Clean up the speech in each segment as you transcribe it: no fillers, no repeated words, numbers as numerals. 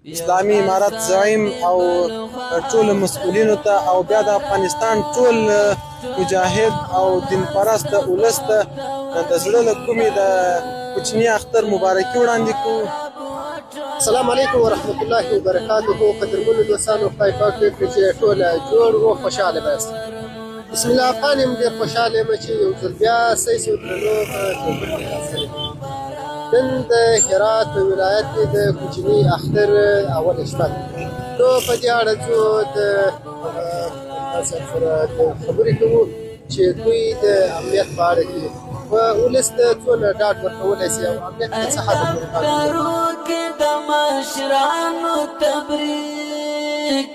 اسلامي امارت زعیم او ټولو مسؤلینو ته او بیا د افغانستان ټول مجاهد او دین پرست ولس ته د زړه له کومې د کوچني اختر مبارکي وړاندې کوو. السلام علیکم ورحمت الله وبرکاته. قدرمنو دوستانو، خدای پاک دې کړي چې ټول جوړ او خوشاله یاست. بسم الله افغان یم، ډېر خوشاله یم چې یو ځل بیا ستاسو درنو په خدمت کې حاضر یم. نن د هرات په ولایت کې د کوچني اختر اوله شپه ده، نو په دې اړه ځو د صاحب سره خبرې کوو چې دوی د امنیت په اړه کې و ولس ته څونه ډاډ ورکولی شي او امنیت ته څه حده پورې پام کې د مشرانو تبریک،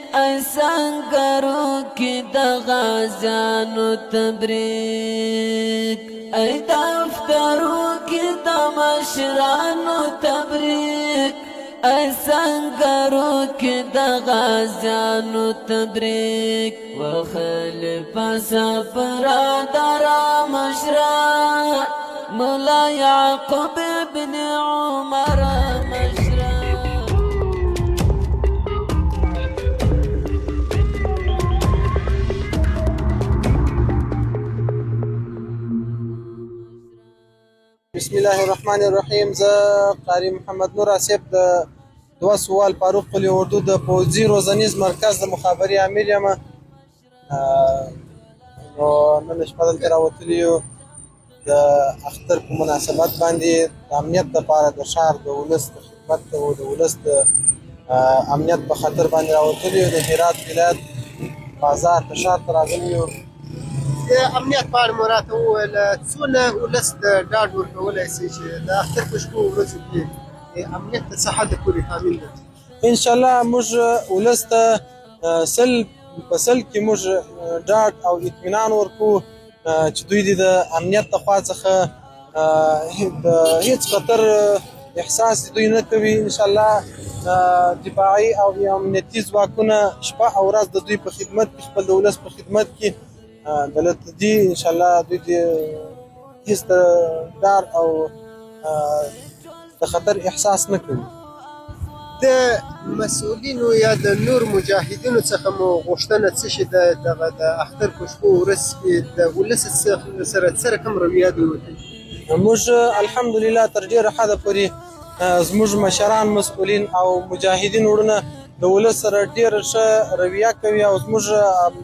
سنګرو کې د غازیانو تبریک، ای دفترو کې د مشرانو تبریک، ای سنګرو کې د غازیانو تبریک. وخل پس برادر مشران، مولا یعقوب ابن عمر مشران. بسم الله الرحمن الرحیم. زه قاری محمد نور آصف د دوه سوال فاروق قول اردو د پوځي روزنیز مرکز د مخابرې امیر یم. نو نن شپه دلته راوتلي یو د اختر په مناسبت باندې د امنیت لپاره، د ښار د ولس د خدمت او د ولس د امنیت په خاطر باندې راوتلي یو. د هرات ولایت بازار ته، ښار ته راغلي یو. د امنیت په اړه مو راته وویل، څونه ولس ته ډاډ ورکولی شي چې د اختر په شپو ورځو کې امنیت ته څه حده پورې تامین ده؟ ان شاء الله موږ ولس ته 100% کې موږ ډاډ او اطمینان ورکو چې دوی دې د امنیت د خوا څخه د هیڅ خطر احساس دوی نه کوي. ان شاء الله دفاعي او امنیتي ځواکونه شپه او ورځ د دوی په خدمت کې، خپل د ولس په خدمت کې دلته دي. ان شاء الله دوی دې هیڅ د ډار او د خطر احساس نه کوي. د مسؤلینو یا د نور مجاهدینو څخه مو غوښتنه څه شي ده دغه د اختر په شپو ورځ کې د ولس سره څه رقم رویه دوی وکړي؟ موږ الحمدلله تر ډېره حده پورې زموږ مشران، مسؤلین او مجاهدین وروڼه د ولس سره ډېره ښه رویه کوي او زموږ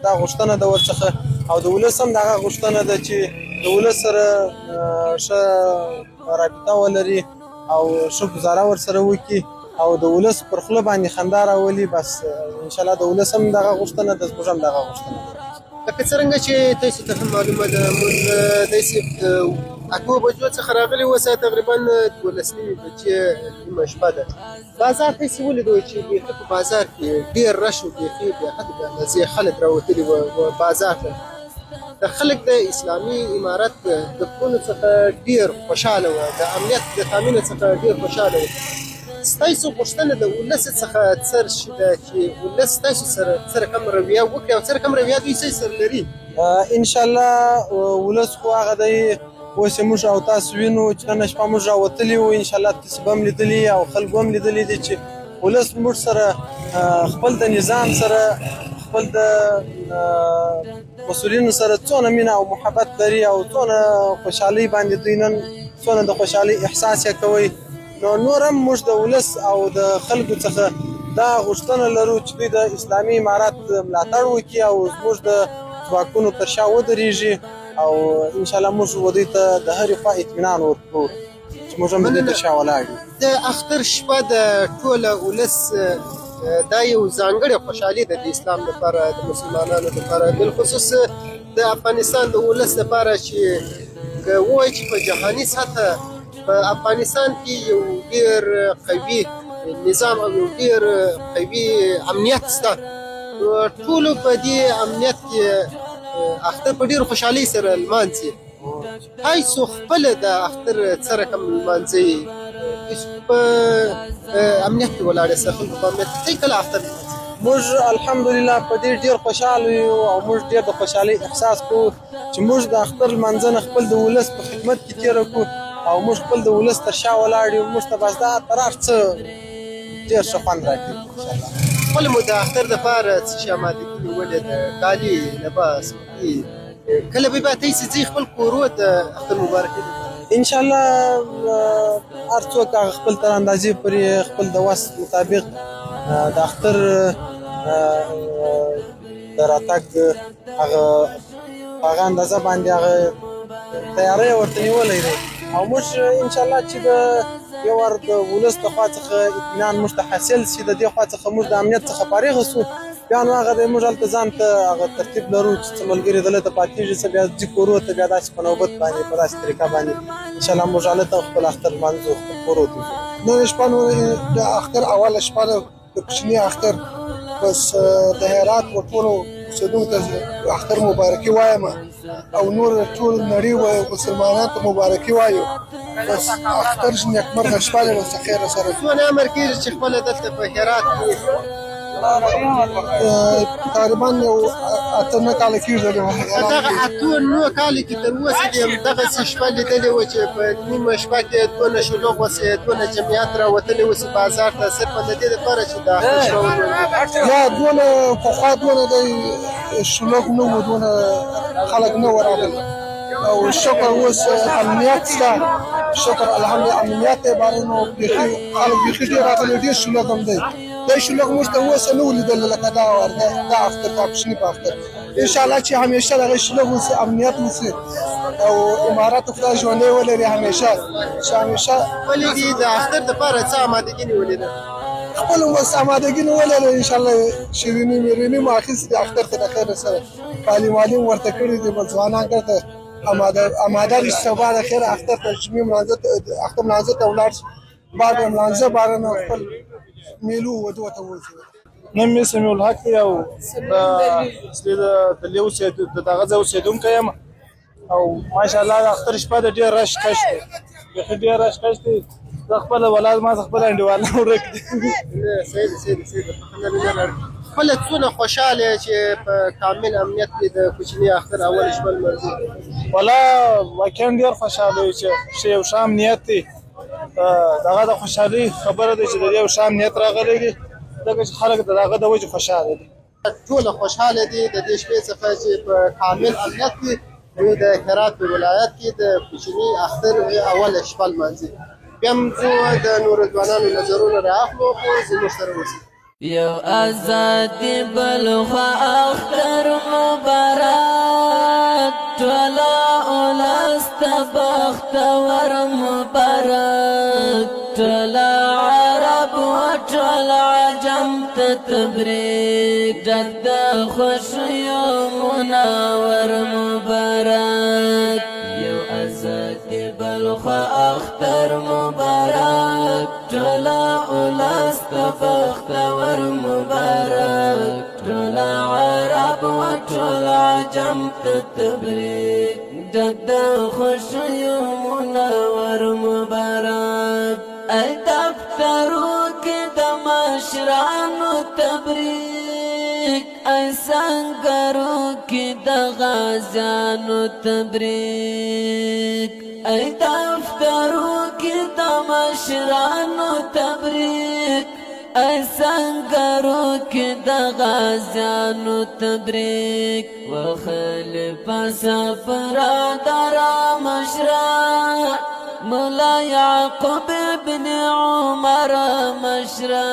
دا غوښتنه ده ورڅخه او د ولس هم دغه غوښتنه ده چې د ولس سره ښه رابطه ولري او ښه ګزاره ورسره وکړي او د ولس پر خوله باندې خندا راولي. بس ان شاء الله د ولس هم دغه غوښتنه ده، زموږ هم دغه غوښتنه ده. لکه څرنګه چې تاسو ته هم معلومه ده، موږ داسې 8 بجو څخه راغلي، اوس تقریبا 12:30 بجې نیمه شپه ده. بازار تاسې ولیدو چې بیخي په بازار کې ډېر رش و، بیخي بې حده بې اندازې خلک راوتلي وه بازار ته. د خلک د اسلامي امارت د کړنو څخه ډېر خوشحاله وه، د امنیت د تامین څخه ډېر خوشحاله وه. ستاسو غوښتنه د ولس څخه څه شي ده چې ولس ستاسو سره څه رقم رویه وکړي او څه رقم رویه دوی ستاسو سره لري؟ ان شاء الله ولس خو هغه دی، اوس یې موږ او تاسو وینو چې نن شپه موږ راوتلي وو. ان شاء الله تاسو به هم لیدلي او خلکو هم لیدلي دي چې ولس موږ سره خپل د نظام سره، خپل د مسؤلینو سره څونه مینه او محبت لري او څونه خوشحالۍ باندې دوی نن څونه د خوشحالۍ احساس یې کوي. نو نور هم موږ د ولس او د خلکو څخه دا غوښتنه لرو چې دوی د اسلامي امارت ملاتړ وکړي او زموږ د ځواکونو تر شا ودرېږي او ان شاء الله موږ و دوی ته د هرې خوا اطمینان ورکړو چې موږ هم د دوی تر شا ولاړ یو. د اختر شپه د ټوله ولس دا یو ځانګړې خوشحالي ده، د اسلام لپاره، د مسلمانانو لپاره، بالخصوص د افغانستان د ولس لپاره، چې که ووایي چې په جهاني سطح په افغانستان کې یو ډیر قوي نظام او یو ډیر قوي امنیت شته. ټولو په دې امنیت کې اختر په ډیر خوشحالۍ سره لمانځي. تاسو خپل د اختر څه رقم لمانځئ؟ تاسو په امنیت کې ولاړ یاست، خلکو په امنیت کې کله اختر لمانځئ؟ موږ الحمدلله په دې ډیر خوشحال یو او موږ ډیر د خوشحالۍ احساس کوو چې موږ د اختر لمانځنه خپل د ولس په خدمت کې تېره کړو او موږ خپل د ولس تر شا ولاړ یو. موږ ته بس دا تر هر څه ډېر ښه خوند راکوي ان شاء الله. خپل مو د اختر دپاره څه شي امادګي نیولې ده؟ کالي، لباس، کله به بیا تاسې ځئ خپل کورو ته اختر مبارکي دپاره؟ ان شاء الله هر څوک هغه خپل تر اندازې پورې خپل د وس مطابق د اختر د راتګ هغه په هغه اندازه باندې هغه تیاری ورته نیولی دی. او موږ ان شاء الله چې د یو وار د ولس د خوا څخه اطمینان موږ ته حاصل شي، د دې خوا څخه موږ د امنیت څخه فارغ شو، بیا نو هغه دی موږ هلته ځان ته هغه ترتیب لرو چې څه ملګري دلته پاتېږي، څه بیا ځي کورو ته، بیا داسې په نوبت باندې په داسې طریقه باندې ان شاء الله موږ هلته خپل اختر لمانځو، خپل کورو ته ځو. نن شپه نو د اختر اوله شپه ده، د کوچني اختر. بس د هرات و ټولو اوسېدونکو ته اختر مبارکي وایم او نور ټول نړۍ و مسلمانانو ته مبارکي وایو. بس اختر نیکمرغه شپه ده، بس خیر سره. څونه امر کېږي چې خپله دلته په هرات کې؟ تقریبا یو 8-9 کاله کېږي. دغه 8-9 کالو کې تر اوسه دې همدغسې شپه لیدلې وه چې په نیمه شپه کې دونه شلوغ وسي، دونه جمعیت راوتلی وسي بازار ته صرف د دې لپاره چې د اختر شپه ولمانځي؟ یا دونه پخوا دونه د شلوغ نه و، دونه خلک نه وو راغلي. او شکر اوس امنیت شته، شکر الحمدلله امنیت دی. باره نو بیخي خلک بیخي ډېر راغلي، ډېر شلوغ هم دی. دا شلوغ موږ ته اوسه نه و لیدلی لکه دا وار دا اختر، دا کوچني په اختر. ان شاء الله چې همیشه دغه شلوغ اوسي، امنیت اوسي او امارت خدای ژوندی ولري همیشه، چې همیشه. ولې دې د اختر دپاره څه امادګي نیولې ده؟ خپل اوس امادګي نیولې ده ان شاء الله، شیریني میریني مو اخیستې دي اختر ته د خیر سره، کالي مالي مو ورته کړي دي. بس ځوانان ګرځه اماده دي چې سبا د خیر اختر ته جمعې لمانځه ته، اختر لمانځه ته ولاړ شي، بعد لمانځه باره نو خپل میلو ودو ته وځي. نوم مې سمیع الحق دی او د اصلي د دلې د دغه ځای اوسېدونکی یم. او ماشاءالله د اختر شپه ده، ډېر رش کش دی، بیخي ډېر رش کش دی. زه خپله ولاړ ما خپل انډیوالان ورک دي. صحیح دی، صحیح دی، صحیح دی. خپله څونه خوشحاله یې چې په کامل امنیت کې د کوچني اختر اول شپه لمانځي؟ ولا واقعا ډېر خوشحاله یو چې ښه یو ښه امنیت دی. دغه د خوشحالۍ خبره ده چې د یو ښه امنیت راغلی دی، ځکه چې خلک د هغه د وجې خوشحاله دي. ټوله خوشحاله دي د دې شپې څخه چې په کامل امنیت کې دوی د هرات په ولایت کې د کوچني اختر اوله شپه لمانځي. بیا هم ځو د نورو ځوانانو نظرونه را اخلو، خو زموږ سره اوسئ. یو ازادي بل خوا اختر مبارک، ټوله اولس ته بختور مبارک، ټوله عرب و ټوله عجم ته تبریک، ډک د خوښیو منور مبارک. یو ازادي بل خوا اختر مبارک، ټوله اولس ته بختور مبارک، ټوله عرب و ټوله عجم ته تبریک، ډک د خوښیو منور مبارک. ای دفترو کې د مشرانو تبریک، ای سنګرو کې د غازیانو تبریک، ای دفترو کې د مشرانو تبریک، ای سنګرو کې د غازیانو تبریک. وخلف سفر درا مشرا مولا یعقوب ابن عمر مشرا،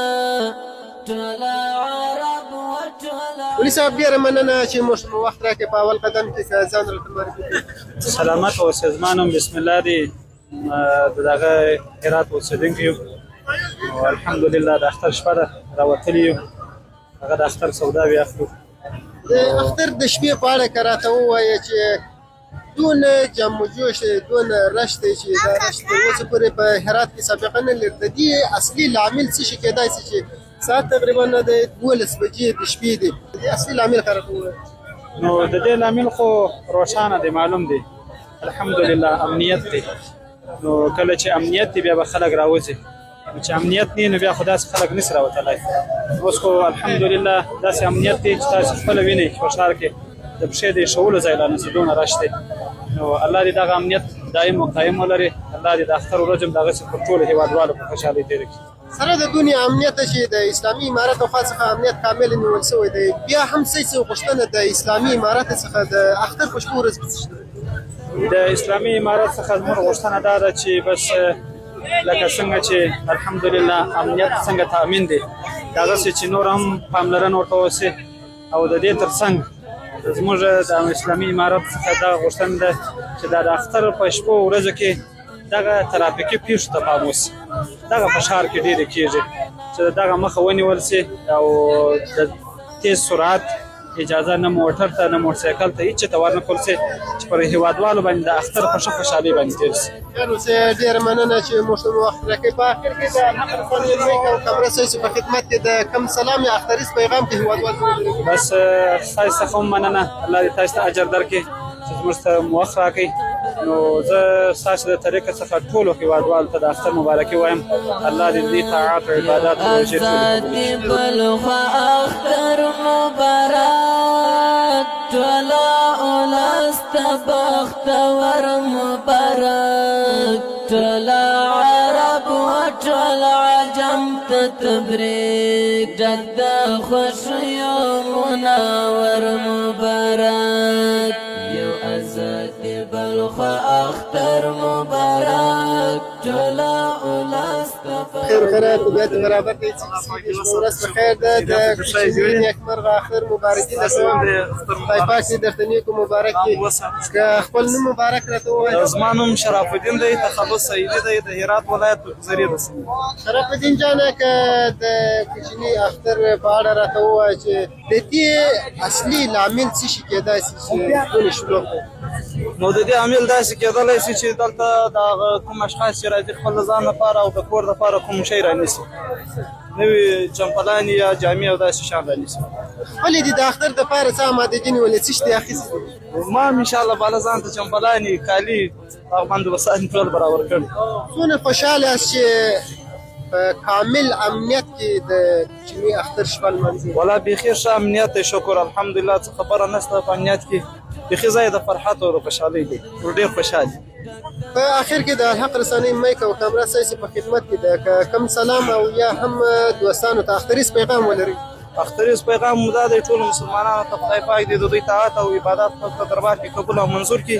ټوله عرب و ټوله. ولي صاحب ډېره مننه چې موږ مو وخت راکړې. په اول قدم کې که ځان راته معرفي کړئ. سلامت اوسې. زما نوم بسم الله دی، د دغه هرات اوسېدونکی یو. او الحمدلله د اختر شپه ده، راوتلي یو، هغه د اختر سوداوې اخلو. د اختر د شپې په اړه که راته ووایې چې دونه جم و جوش دی، دونه رش دی چې دا رش تر اوسه پورې په هرات کې سابقه نه لري، د دې اصلي لامل څه شي کېدای شي چې ساعت تقریبا د 12 بجې د شپې دی؟ د دې اصلي لامل که راته ووایې. نو د دې لامل خو روښانه دی، معلوم دی، الحمدلله امنیت دی. نو کله چې امنیت دی بیا به خلک راوځي، نو چې امنیت نه نو بیا خو داسې خلک نشي راوتلی. اوس خو الحمدلله داسې امنیت دی چې تاسو خپله وینئ چې په ښار کې د پښې د ایښولو ځای لا نشته، دونه رش دی. نو الله دې دغه امنیت دایم او قایم ولري، الله دې د اختر ورځ هم دغسې پر ټولو هېوادوالو په خوشحالۍ تېره کړي. سره د دونې امنیت چې د اسلامي امارت خوا څخه امنیت کامل نیول شوی دی، بیا هم څه غوښتنه د اسلامي امارت څخه د اختر په شپو ورځو کې څه شته؟ د اسلامي امارت څخه زموږ غوښتنه دا ده چې بس لکه څنګه چې الحمدلله امنیت څنګه تامین دی، دغسې چې نور هم پاملرنه ورته وشي. او د دې ترڅنګ زموږ د اسلامي امارت څخه دا غوښتنه ده چې دا د اختر په شپو ورځو کې دغه ترافیکي پیښو ته پام وشي. دغه په ښار کې ډېرې کېږي، چې دغه مخه ونیول شي او د تیز سرعت اجازه نه موټر ته نه موټرسایکل ته هیڅ ته ورنکړل شي، چې پر هیوادوالو باندې د اختر په ښه خوشحالۍ باندې تېر شي. خیر اوسئ، ډېره مننه چې موږ ته مو وخت راکړئ. په اخر کې د الحق رسانې مایک او کمره ستاسو په خدمت کې د کوم سلام یا اختریز پیغام کې هیوادوال ته ولرئ؟ بس ستاسو څخه هم مننه، الله دې تاسو ته اجر درکړي چې زموږ ته مو وخت راکړئ. نو زه ستاسو د طریقه څخه ټولو هیوادوالو ته د اختر مبارکي وایم. الله دې دې طاعات او عبادات او روژې ټولې قبولې کړي. بلخوا اختر مبارک، ټوله اولس ته بختور مبارک، ټوله عرب و ټول عجم ته تبریک، ډک د خوښیو منور مبارک. یو ازادي بلخوا اختر مبارک، ټوله اولس ته خیر خیرات، طبیعت برابر دی. چې ورځ په خیر ده. د کوچني نیکمرغه اختر مبارکي درته وایم. خدای پاک دې درته نیکو مبارک کړي. که خپل نوم مبارک راته ووایې. زما نوم شرف الدین دی، تخلص سعیدي دی، د هرات ولایت زرې د سیمې. شرف الدین جانه، که د کوچني اختر په اړه راته ووایې چې د دې اصلي لامل څه شي کېدای شي چې دونه شلوغ دی؟ نو د دې عامل داسې کېدلی شي چې دلته د هغه کوم اشخاص چې راځي خپل ځان لپاره او د کور لپاره کوم شی رانیسي، نوې چمپلانې یا جامې او داسې شیان رانیسي. خپلې دې د اختر دپاره څه آمادګي نیولې، څه شي دې اخیستي؟ ما هم انشاءالله بالا ځان ته چمپلانې، کالي، هغه باندې وسایل ټول برابر کړي. څونه خوشحاله یاست چې په کامل امنیت کې د کوچني اختر شپه لمانځئ؟ ولا بیخي ښه امنیت دی، شکر الحمدلله، څه خبره نشته. په امنیت کې بیخي ځای د فرحت او د خوشحالۍ دی، موږ ډېر خوشحال یو. په اخر کې د الحق رسانې مایک او کامره ستاسو په خدمت کې ده، که کوم سلام او یا هم دوستانو ته اختریز پیغام ولرئ. اختریز پیغام مو دا دی ټولو مسلمانانو ته، خدای پاک دې د دوی طاعت او عبادت په دربار کې قبول او منظور کړي.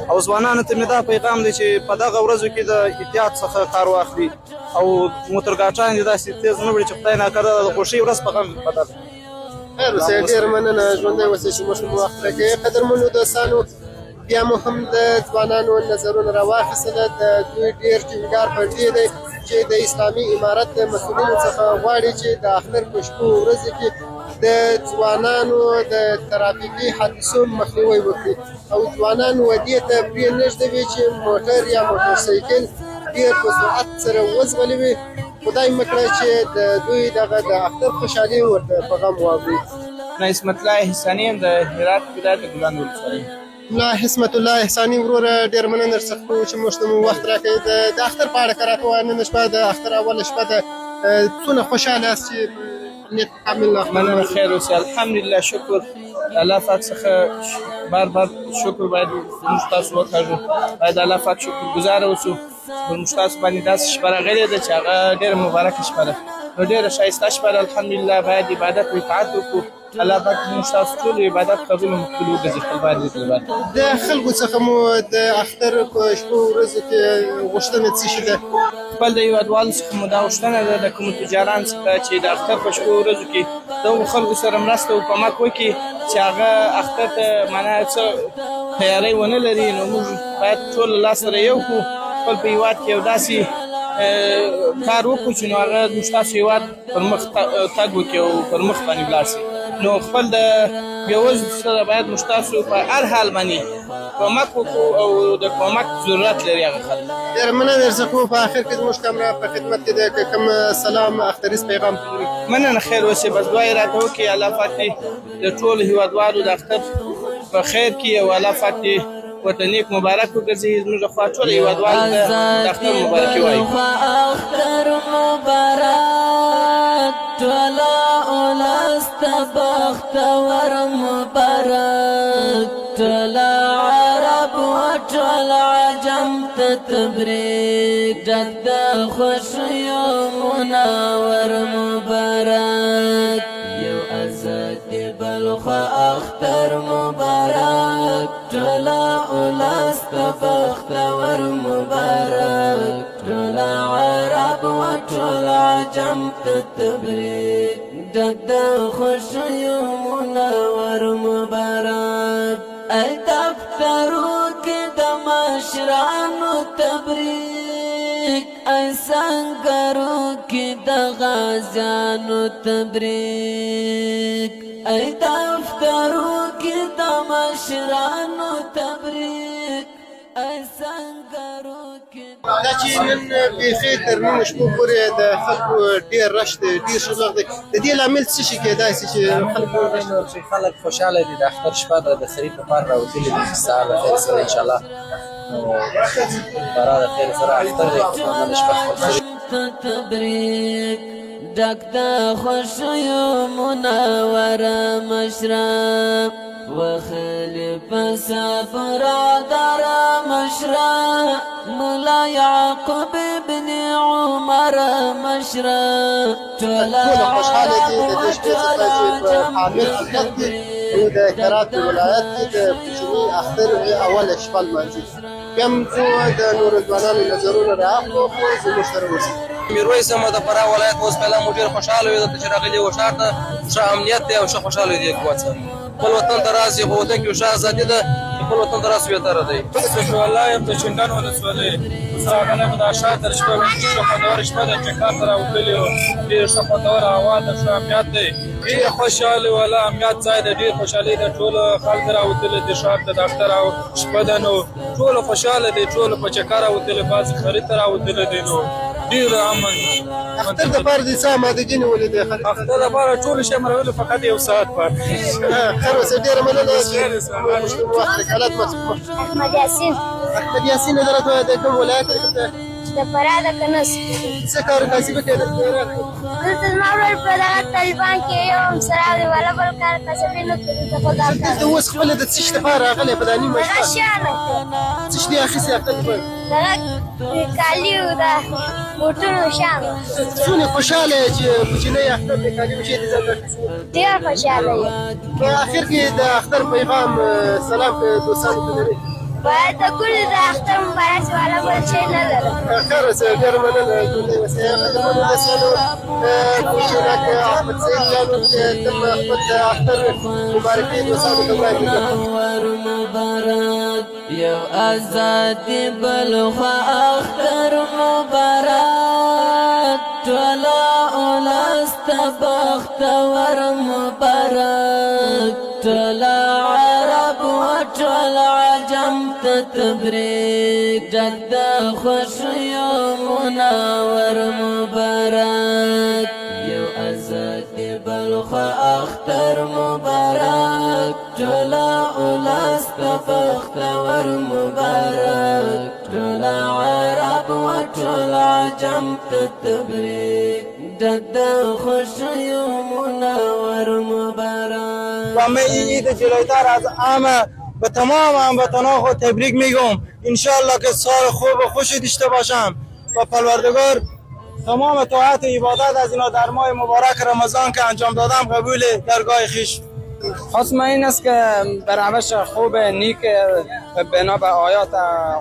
او ځوانانو ته مې دا پیغام دی چې په دغه ورځو کې د احتیاط څخه کار واخلي او موټرګاټان دې داسې تېز نه وړي چې خدای ناکرده د خوښۍ ورځ په غم بدل. خیر اوسئ، ډېره مننه، ژوندی اوسئ چې موږ ته مو وخت راکړئ. قدرمنو دوستانو، بیا مو هم د ځوانانو نظرونه راواخیستل. د دوی ډېر ټینګار پر دې دی چې د اسلامي امارت د مسؤلینو څخه غواړي چې د اختر په شپو ورځو کې د ځوانانو د ترافیکي حادثو مخنیوی وکړي او ځوانان و دې ته پرې نه ږدوي چې موټر یا موټرسایکل ډېر په سرعت سره وځغلوي. خدای مه کړه چې د دوی دغه د اختر خوشحالي ورته په غم واوړي. نه عصمت الله احساني یم، د هرات ولایت د ګلان ولسوالۍ. ملا حسمت الله احساني وروره، ډېره مننه درڅخه کوو چې موږ ته مو وخت راکړئ. د اختر په اړه که راته ووایې، نن شپه د اختر اوله شپه ده، څونه خوشحاله یاست چې امنیت کامل اختر؟ مننه، خیر اوسې، الحمدلله، شکر الله پاک څخه بار بار شکر باید موږ تاسو وکاږو، باید الله پاک شکر ګزار اوسو. پر موږ تاسو باندې داسې شپه راغلې ده چې هغه ډېره مبارکه شپه ده، نو ډېره ښایسته شپه ده. الحمدلله، باید عبادت او اطاعت وکړو. الله پاک موږ تاسو ټول عبادت قبول او مقبول وګرځي خپل باندې دربار. د خلکو څخه مو د اختر په شپو ورځو کې غوښتنه څه شي ده؟ خپل د هیوادوالو څخه مو دا غوښتنه ده، د کومو تجارانو څخه چې د اختر په شپو ورځو کې دغو خلکو سره مرسته او کمک وکړي چې هغه اختر ته معنا څه تیاری ونه لري. نو موږ باید ټول لاس سره یو کړو، خپل په هیواد کې یو داسې کار وکړو چې نو هغه زموږ تاسو هیواد پر مخ تګ وکړي او پر مخ باندې ولاړ شي. نو خپل د بېوزلو سره باید موږ تاسو په هر حال باندې کومک وکړو او د کومک ضرورت لري هغه خلک. ډېره مننه درڅخه کوو. په اخر کې زموږ کمره په خدمت کې ده، که کوم سلام اختریز پیغام لري. مننه، خیر اوسې، بس دعا یې راته وکړي. الله پاک دې د ټولو هیوادوالو د اختر په خیر کې او الله پاک دې ورته نیک مبارک وګرځي. زموږ لخوا ټول هیوادوالو ته د اختر مبارکي وایو. اختر مبارک، ټوله اولس ته بختور مبارک، ټوله عرب و ټول ټول عجم ته تبریک، ډک د خوښیو منور مبارک. یو ازادي بل خو اختر مبارک، ټول اولس ته بختور مبارک. ټول عرب و ټول عجم ته تبریک، ډک د خوښیو منور مبارک. ای دفترو کې د مشرانو تبریک، ای سنګرو کې د غازیانو تبریک، ای دفترو کې د مشرانو تبریک، ای سنګرو کې. دا چې نن بیخي تر نیمو شپو پورې د خلکو ډېر رش دی، ډېر شلوغ دی، د دې لامل څه شي کېدای شي چې خلک رش دی؟ چې خلک خوشحاله دي، د اختر شپه ده، د خرید لپاره راوتلي دي چې سهار له خیر سره انشاءالله نو برا د خیر سره اختر دی، خو شپه خپل خرید تبریک، ډک د خوښیو منور مشره، وخلی پس برادر مشره، مولا یعقوب ابن عمر مشره. ټول خوشحاله دي د دې شپې څخه چې په عامل حالت کې او د هرات ولایت کې د کوچني اختر اوله شپه لمانځي. بیا هم ځو د نورو ځوانانو نظرونه رااخلو، خو زموږ سره اوسئ. میرویس یم د فراه ولایت. اوس پهلا موږ ډېر خوشحاله یو دلته چې راغلي یو ښار ته، ښه امنیت دی او ښه خوشحاله یو. دې حکومت سره خپل وطن ته راسي، خو وطن کې ښه ازادي ده چې خپل وطن ته راسو بهتره دی. الله یم د شینډنډ ولسوالۍ. اوس راغلی یم دا ښار تر شپه ښه خوندوره شپه ده، چکر ته راوتلي یو. ډېره ښه خوندوره هوا ده، ښه امنیت دی، ډېر خوشحاله والا امنیت ځای دی، ډېر خوشحالي ده. ټول خلک راوتلي دي ښار ته، د اختر او شپه ده نو ټول خوشحاله دي، ټول په چکر راوتلي، بعضې خرید ته راوتلي دي، نو ډېر امن. اختر دپاره دې څه امادګي نیولې دی؟ اختر دپاره ټول شی مرولي، فقط یو ساعت پاتې. خیر اوسې، ډېره مننه چې وخت رسالت. احمد یاسین. احمد یاسین، حضرت د کوم ولایت؟ د فراه د کنس. څه کار کاسبي کوې دلته؟ دلته زما ورور په دغه طالبان کې یو هم سره دی، والا بل کار کسبي نه کوي دلته، خو دا کار. دلته اوس خپله د څه شي دپاره راغلی په دا نیمه دغه شپه؟ شیان. څه شي دې اخیستي اختر دپاره؟ دغه کالي او د بوټونو شیان. څونه خوشحاله یې چې کوچنی اختر د کالي وشي دې ځان ته اخیستي؟ ډېر خوشحاله یم. په اخر کې د اختر پیغام سلام که دوستانو ته لرې؟ باید د کلي د اختر مبارک، والا بل شی نه لرم. خیر اوسې، ډېره مننه، ژوندی اوسې. قدرمنو دوستانو، کوچنک احمد سعید جان چې تم خپل د اختر مبارکي دوستانو ته وړاندې کړه. منور مبارک، یو ازادي بل خو اختر مبارک، ټول اولس ته بختور مبارک. ټول عرب و ټول عجم ته تبریک، ډک د خوښیو منور مبارک. یو ازادي بل خو اختر مبارک، ټول اولس ته بختور مبارک. ټول عرب و ټول عجم ته تبریک، ډک د خوښیو منور مبارک. و من عید جلوتر از همه به تمام هموطنان خود تبریک میگم. انشالله که سال خوب و خوشی داشته باشم و پروردگار تمام طاعت و عبادت از اینا در ماه مبارک رمضان که انجام دادم قبول درگاه خویش. خواست من این است که به روش خوب نیک بنا به آیات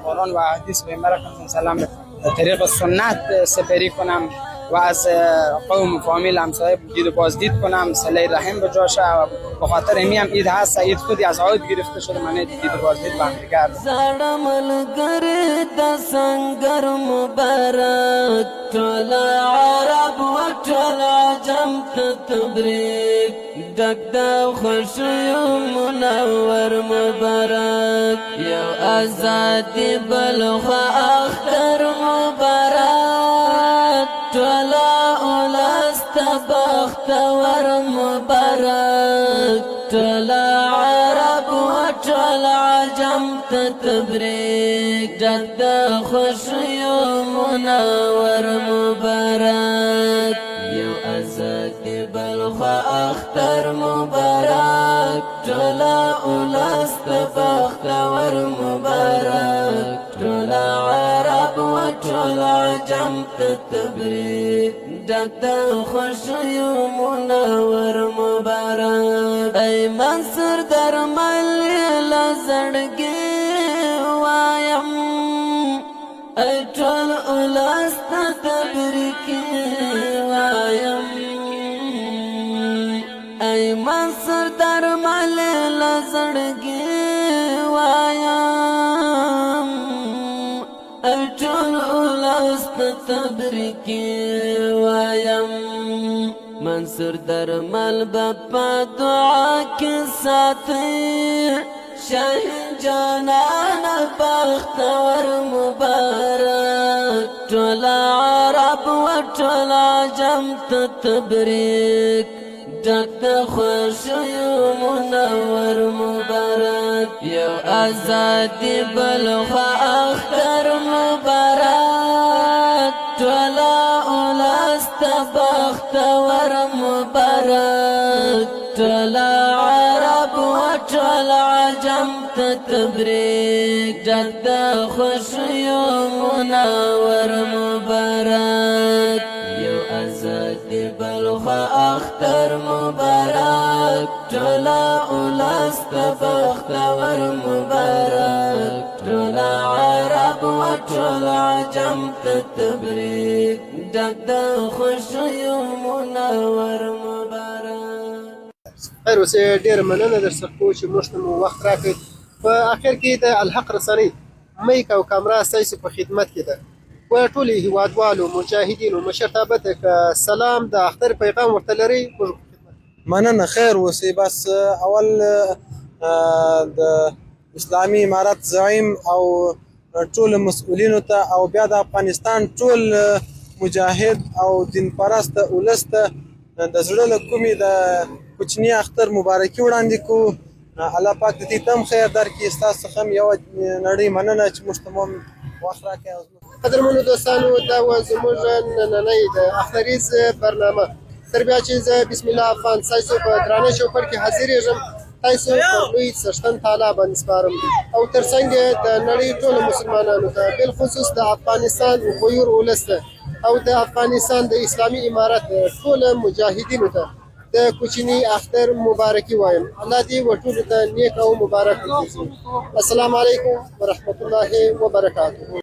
قرآن و حدیث پیامبر اکرم صلی الله علیه و طریق سنت سپری کنم و از قوم فامیل همسایه دید و بازدید کنم، صله رحم به جا شه و به خاطر همی هم عید هست. عید خودی از عید گرفته شده، معنی دید و بازدید به هم دیگر. زړه ملګری د سنګر مبارک، ټول عرب و ټول عجم ته تبریک، ډک د خوښیو منور مبارک. یو ازادي بل خو اختر مبارک، ټول اولس ته بختور مبارک. ټول عرب و ټول عجم ته تبریک، ډک د خوښیو منور مبارک. یو ازادي بل خو اختر مبارک، ټول اولس ته بختور مبارک. ټول عجم ته تبریک، ډک د خوښیو منور مبارک. ای منصور درمل له زړګي وایم، ای ټول اولس ته تبریک وایم. ای منصور درمل له زړګي وایم، ای ټول اولس ته تبریک وایم. منصور درمل به په دعا کې ساتي، شاهین جانان بختور مبارک. ټول عرب و ټول عجم ته تبریک، ډک د خوښیو منور مبارک. یو ازادي بل خوا اختر مبارک، ټول اولس ته بختور مبارک. ټول عرب و ټول عجم ته تبریک، ډک د خوښیو منور مبارک. یو ازادي بل خوا اختر مبارک، ټول اولس ته بختور مبارک. ټول عرب و ټول عجم ته تبریک، ډک د خوښیو منور مبارک. خیر اوسې، ډېره مننه درڅخه کوو چې موږ ته مو وخت راکړ. په اخر کې د الحق رسنۍ میک او کامرا ستاسو په خدمت کې ده، و ټولو هیوادوالو، مجاهدینو، مشرتابه ته که سلام د اختر پیغام ورته لرئ، موږ په خدمت. مننه، خیر اوسئ. بس اول د اسلامي امارت زعیم او ټول مسؤلینو ته، او بیا د افغانستان ټول مجاهد او دین پرست ولس ته د زړه له کومې د کوچني اختر مبارکي وړاندې کوو. الله پاک دې تم خیر درکړي. ستاسو څخه هم یوه نړۍ مننه چې موږ ته مو هم وخت راکړی. قدرمنو دوستانو، دا وه زموږ نننۍ د اختریز برنامه. تر بیا چې زه بسم الله افغان ستاسو په درانه چوپړ کې حاضرېږم، تاسو پر لوی څښتن تعالی باندې سپارم، او ترڅنګ یې د نړۍ ټولو مسلمانانو ته، بالخصوص د افغانستان غیور ولس ته او د افغانستان د اسلامي امارت ټولو مجاهدینو ته د کوچني اختر مبارکي وایم. الله دې و ټولو ته نیک او مبارک وګرځوي. السلام علیکم ورحمت الله وبرکاته.